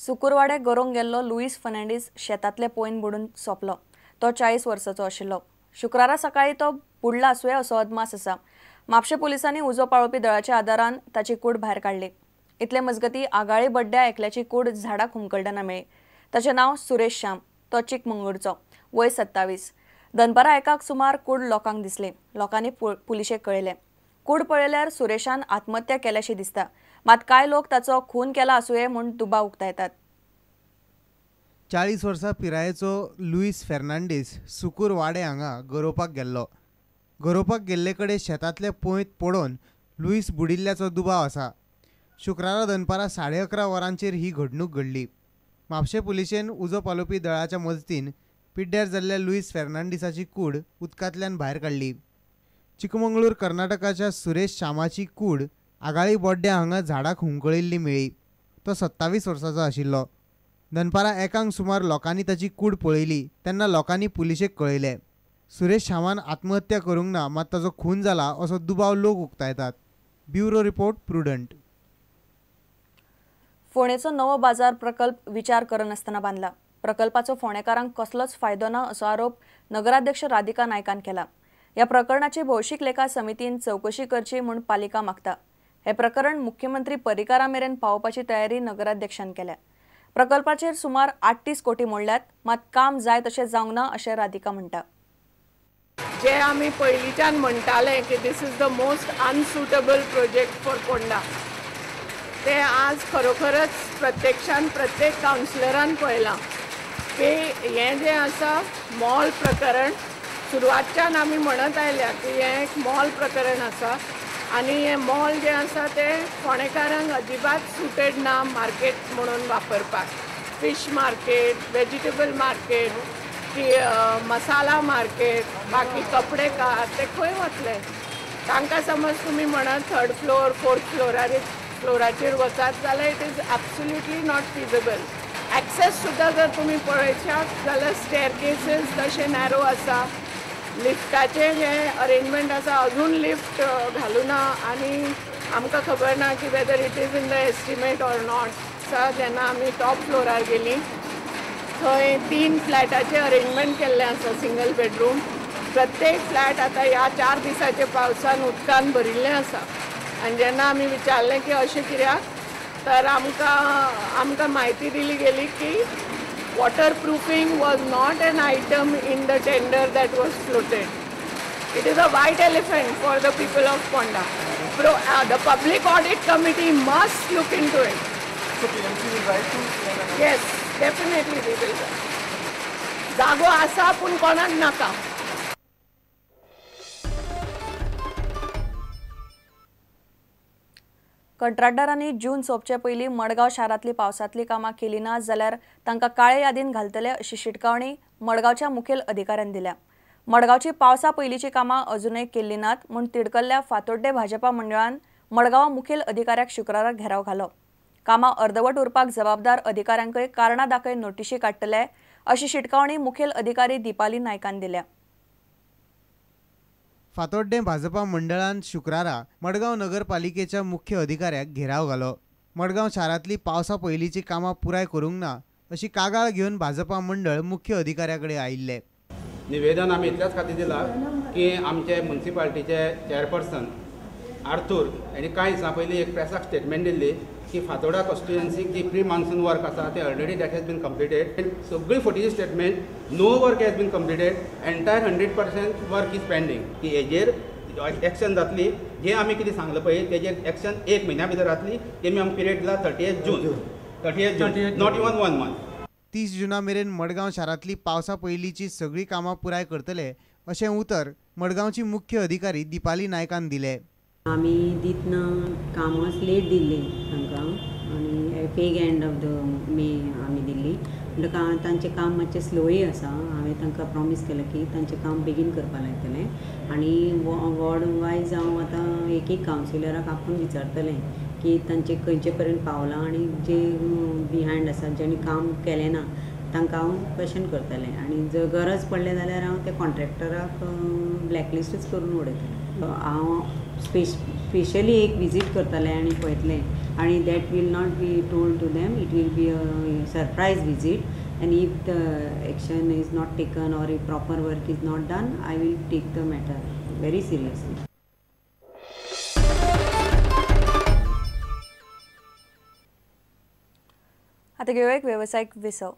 सुकुरवाडे गरोवंक गेल्लो लुईस फर्नांडीस शेतांतले पोंयन बुडून सोंपलो. तो 40 वर्सांचो आशिल्लो. शुक्रारा सकाळीं तो बुडला आसुये असो अदमास आसा. म्हापशें पुलिसांनी उजो पाळोवपी दळाच्या आदारान ताची कूड भायर काडली. इतले मजगती आगाळी बड्ड्या एकल्याची कूड झाडाक हुमकळटना मेळ्ळी. ताचें नांव सुरेश श्याम. तो चिकमंगळूरचो. वय 27. दनपारां एकाक सुमार कूड लोकांक दिसली. लोकांनी पुलिशेक कळयलें. कूड पळयल्यार सुरेशान आत्महत्या केल्याशी दिसता. मात कांय लोक ताचो खून केला आसुये म्हूण दुबाव उक्तायतात. 40 वर्सां पिरायेचो लुईस फेर्नांडीस सुकूर वाडे हांगा गरोवपाक गेल्लो. गरोवपाक गेल्ले कडेन शेतांतले पोंयत पडोवन लुईस बुडिल्ल्याचो दुबाव आसा. शुक्रारा दनपारां 11:30 वरांचेर ही घडणूक घडली. म्हापशें पुलिशेन उजो पालोवपी दळाच्या मजतीन पिड्ड्यार जाल्ल्या लुईस फेर्नांडीसाची कूड उदकांतल्यान भायर काडली. चिकमंगळूर कर्नाटकाच्या सुरेश श्यामाची कूड आगाळी बोड्ड्या हांगा झाडाक हुमकळिल्ली मेळ्ळी. तो 27 वर्सांचो आशिल्लो. दनपारां 1 सुमार लोकांनी ताची कूड पळयली तेन्ना लोकांनी पुलिशेक कळयलें. सुरेश श्यामान आत्महत्या करूंक ना, मात ताचो खून जाला असो दुबाव लोक उक्तायतात. Bureau report, Prudent. फोंडेचो नवो बाजार प्रकल्प विचार करनासतना बांदला. प्रकल्पाचो फोंडेकारांक कसलोच फायदो ना असो आरोप नगराध्यक्ष राधिका नायकान केला. ह्या प्रकरणाची भौशीक लेखा समितीन चवकशी करची म्हूण पालिका मागता. हे प्रकरण मुख्यमंत्री पर्रीकारा मेरेन पावोवपाची तयारी नगराध्यक्षान केल्या. प्रकल्पाचेर सुमार 38 कोटी मोडल्यात, मात काम जाय तशें जावंक ना अशें राधिका म्हणटा. जे आमी पयलींच्यान म्हणटाले की this is the most unsuitable project for Ponda, ते आज खरोखरच प्रत्यक्षान प्रत्येक कावन्सिलरान पळयलां की हें जें आसा मॉल प्रकरण सुरवातच्यान आमी म्हणत आयल्या की हें एक मॉल प्रकरण आसा आनी हें मॉल जें आसा तें फोंडेकारांक अजिबात सुटेड ना मार्केट म्हणून वापरपाक. फिश मार्केट, वेजिटेबल मार्केट की मसाला मार्केट, बाकी कपडे कार ते खंय वतले? तांकां समज तुमी म्हणत थर्ड फ्लोर फोर्थ फ्लोराचेर वचात जाल्यार it is absolutely not feasible. Access सुद्दां जर तुमी पळयशात जाल्यार स्टेअर केसीस तशें नॅरो आसा. लिफ्टाचें जें अरेंजमेंट आसा अजून लिफ्ट घालूना आनी आमकां खबर ना की whether it is in the estimate or not. जेन्ना आमी टॉप फ्लोरार गेलीं थंय 3 फ्लॅटाचें अरेंजमेंट केल्लें आसा, सिंगल बेडरूम. प्रत्येक फ्लॅट आतां ह्या 4 दिसाच्या पावसान उदकान भरिल्लें आसा. आनी जेन्ना आमी विचारलें की अशें कित्याक, तर आमकां म्हायती दिली गेली की waterproofing was not an item in the tender that was floated. It is a white elephant for the people of Ponda. The public audit committee must look into it. So PMC will write to? Yes, definitely we will write. जागो आसा पूण कोणाक नाका. कंत्राटदारांनी जून सोंपचे पयलीं मडगांव शारांतली पावसांतली कामां केली ना जाल्यार तांकां काळे यादीन घालतले अशी शिटकावणी मडगांवच्या मुखेल अधिकाऱ्यान दिल्या. मडगांवची पावसा पयलींची कामां अजुनय केल्ली नात म्हूण तिडकल्ल्या फातोड्डे भाजपा मंडळान मडगांव मुखेल अधिकाऱ्याक शुक्राराक घेराव घालो. कामां अर्दवट उरपाक जबाबदार अधिकाऱ्यांकय कारणां दाखय नोटिशी काडटले अशी शिटकावणी मुखेल अधिकारी दीपाली नायकान दिल्या. फातोड्डें भाजपा मंडळान शुक्रारा मडगांव नगरपालिकेच्या मुख्य अधिकाऱ्याक घेराव घालो. मडगांव शारांतली पावसा पयलींची कामां पुराय करूंक ना अशी कागाळ घेवन भाजपा मंडळ मुख्य अधिकाऱ्या कडेन आयिल्लें. निवेदन आमी इतल्याच खातीर दिलां की आमचे मुन्सिपालिटीचे चेअरपर्सन आर्थूर हांणी कांय दिसां पयलीं एक प्रेसाक स्टेटमेंट दिल्ली की फातोडा कॉन्स्टिट्युएन्सीक जी प्री मान्सून वर्क आसा ते already that has been completed. सगळी फटीची statement, no work has been completed, entire 100% work is pending. की हेजेर एक्शन जातली, जें आमी कितें सांगलां पळय तेजेर एक्शन 1 म्हयन्या भितर जातली. तेमी आमी पिरियड दिला 30 जून, 30 जून, not even 1 month. 30 जुना मेरेन मडगांव शारांतली पावसा पयलींची सगळीं कामां पुराय करतले अशें उतर मडगांवची मुख्य अधिकारी दीपाली नायकान दिलें. आमी दितना कामच लेट दिल्ली तांकां आनी fag end of the May आमी दिल्ली, म्हणटकच तांचें काम मातशें स्लोय आसा. हांवें तांकां प्रॉमीस केलें की तांचें काम बेगीन करपा लायतलें आनी वॉर्ड वायज हांव आतां एक एक कावन्सिलराक आपोवन विचारतलें की तांचें खंयचे पर्यंत पावलां आनी जे बिहायंड आसा जेणी काम केलें ना तांकां हांव क्वेशन करतलें आनी जर गरज पडलें जाल्यार हांव त्या कॉन्ट्रॅक्टराक ब्लॅकलिस्टूच करून उडयतलें. हांव स्पेशली एक विजीट करतलें आनी पळयतलें आनी that will not be told to them. It will be a surprise visit and if the action is not taken or if proper work is not done, I will take the matter very seriously. आता घेऊया एक वेवसायीक विसव.